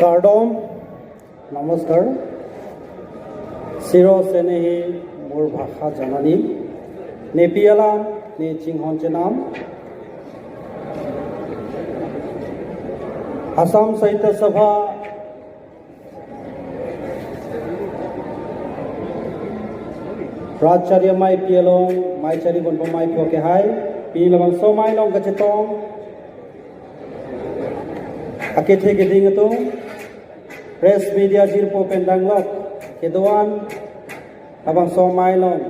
কাৰ্ডম নমস্কাৰ। চিৰ চেনেহী মোৰ ভাষা জননী, নেপিয়ালাম নে চিংহন নাম। আসাম সাহিত্য সভা Racharya mai pielong mai chari gon mai pho ke hai pi lawang so mai long ka chetong ake the ke ding to press media jir po pendang lok ke doan abang so mai long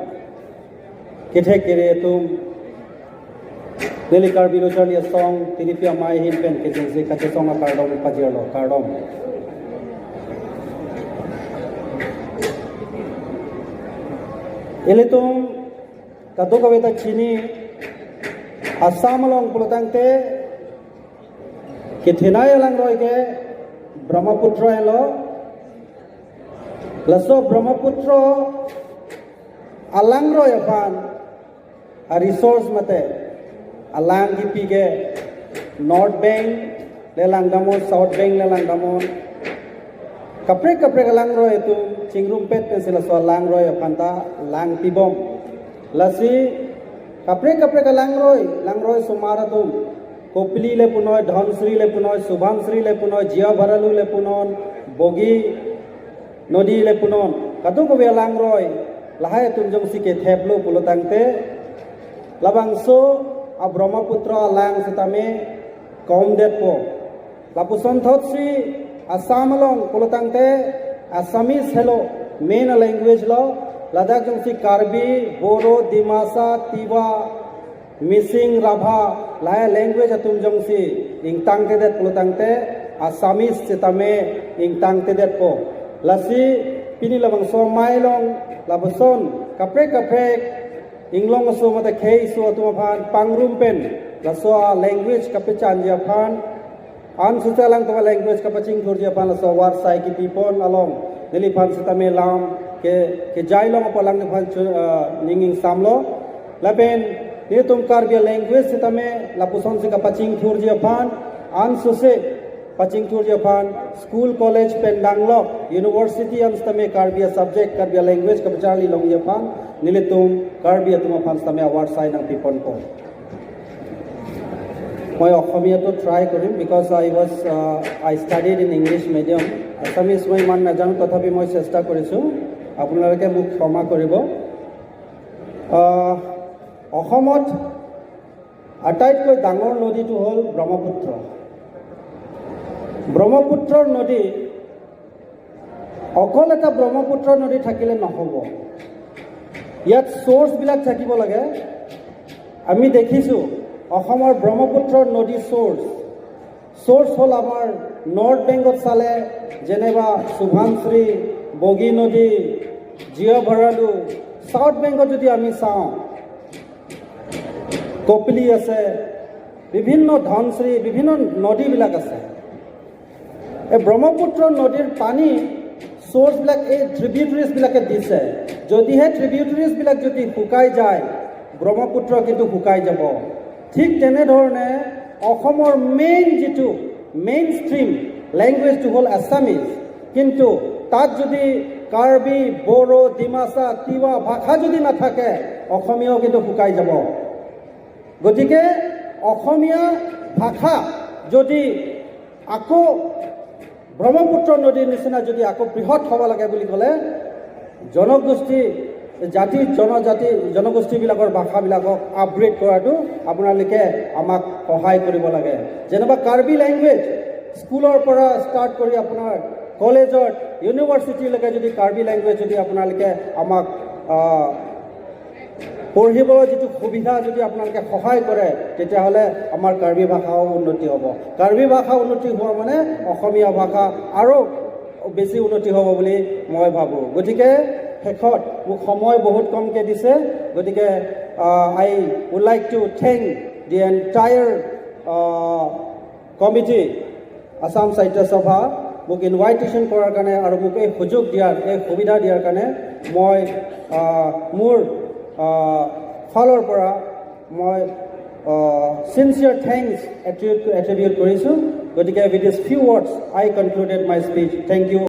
ke the ke re tum Nili Karbi Rochali song tinipia mai hin pen ke jing se ka chetong a kardom pajir lo kardom Ilitum kadu kawita chini Assam long pulutangte kithinai lang roi ke Brahmaputra elo laso Brahmaputra alang roi apan a resource mate alang gi pi ke North Bank le lang damon, South Bank le lang damon, kapre kapre lang roi tu chingrum pet pe sila so lang roi aphanta lang pibom lasi kapre kapre ka lang roi sumara tum Kopili le punoy, Dhansiri le punoy, Subansiri le punoy, Jia Bharalu le punon, Bogi nodi le punon kadu ko lang roi lahai tum jong sike theplo pulotangte labang so a Brahmaputra lang sitame kom det po lapuson thot si Assam long pulotangte Assamese hello main language lo Ladakh jong si Karbi, Bodo, Dimasa, Tiwa, Mising, Rabha lai language atum jong si ingtang te det pulotangte Assamese sitame ingtang te det po lasi pini labang so mai long labuson kapre kapre inglong so mate khei so atuma phan pangrum pen laso language kape chan ja phan an suchalang tama language kapaching thur ja phan laso war sai ki pipon along nili phan sitame lam ke ke jailong apalang ni phan ninging samlo lapen ni tum Karbi language sitame lapuson si kapaching thur ja phan an suse paching thur ja phan school college pendang lo university an sitame Karbi subject Karbi language kapachali long ja phan nili tum Karbi tuma phan sitame award sai nang pipon ko. মই অসমীয়াটো try কৰিম because I studied in English medium. Assamese মই ইমান নাজানো, তথাপি মই চেষ্টা কৰিছোঁ। আপোনালোকে মোক ক্ষমা কৰিব। অসমত আটাইতকৈ ডাঙৰ নদীটো হ'ল ব্ৰহ্মপুত্ৰ। ব্ৰহ্মপুত্ৰৰ নদী অকল এটা ব্ৰহ্মপুত্ৰ নদী থাকিলে নহ'ব, ইয়াত চ'ৰ্চবিলাক থাকিব লাগে। আমি দেখিছোঁ অসমৰ ব্ৰহ্মপুত্ৰ নদী চ'ৰ্চ হ'ল আমাৰ নৰ্থ বেংকত চালে যেনেবা সুভানশ্ৰী, বগী নদী, জিঅ' ভৰালু। চাউথ বেংকত যদি আমি চাওঁ কপিলি আছে, বিভিন্ন ধনশ্ৰী, বিভিন্ন নদীবিলাক আছে। এই ব্ৰহ্মপুত্ৰ নদীৰ পানী চ'ৰ্চবিলাক এই ট্ৰিবিউটৰিজবিলাকে দিছে। যদিহে ট্ৰিবিউটৰিজবিলাক যদি শুকাই যায়, ব্ৰহ্মপুত্ৰ কিন্তু শুকাই যাব। ঠিক তেনেধৰণে অসমৰ মেইন যিটো মেইন ষ্ট্ৰীম লেংগুৱেজটো হ'ল আছামিজ, কিন্তু তাত যদি কাৰ্বি, বড়ো, ডিমাচা, তিৱা ভাষা যদি নাথাকে, অসমীয়াও কিন্তু শুকাই যাব। গতিকে অসমীয়া ভাষা যদি আকৌ ব্ৰহ্মপুত্ৰ নদীৰ নিচিনা যদি আকৌ বৃহৎ হ'ব লাগে বুলি ক'লে জনগোষ্ঠী জাতি জনজাতি জনগোষ্ঠীবিলাকৰ ভাষাবিলাকক আপগ্ৰেড কৰাটো আপোনালোকে আমাক সহায় কৰিব লাগে। যেনিবা কাৰ্বি লেংগুৱেজ স্কুলৰ পৰা ষ্টাৰ্ট কৰি আপোনাৰ কলেজত ইউনিভাৰ্চিটিলৈকে যদি কাৰ্বি লেংগুৱেজ যদি আপোনালোকে আমাক পঢ়িবলৈ যিটো সুবিধা যদি আপোনালোকে সহায় কৰে, তেতিয়াহ'লে আমাৰ কাৰ্বি ভাষাও উন্নতি হ'ব। কাৰ্বি ভাষা উন্নতি হোৱা মানে অসমীয়া ভাষা আৰু বেছি উন্নতি হ'ব বুলি মই ভাবোঁ। গতিকে শেষত মোক সময় বহুত কমকৈ দিছে, গতিকে I would like to thank the entire committee Assam Sahitya Sabha মোক ইনভাইটেশ্যন কৰাৰ কাৰণে আৰু মোক এই সুযোগ দিয়াৰ, এই সুবিধা দিয়াৰ কাৰণে মই মোৰ ফালৰ পৰা মই চিনচিয়াৰ thanks attribute কৰিছোঁ। গতিকে with this few words I concluded my speech. Thank you.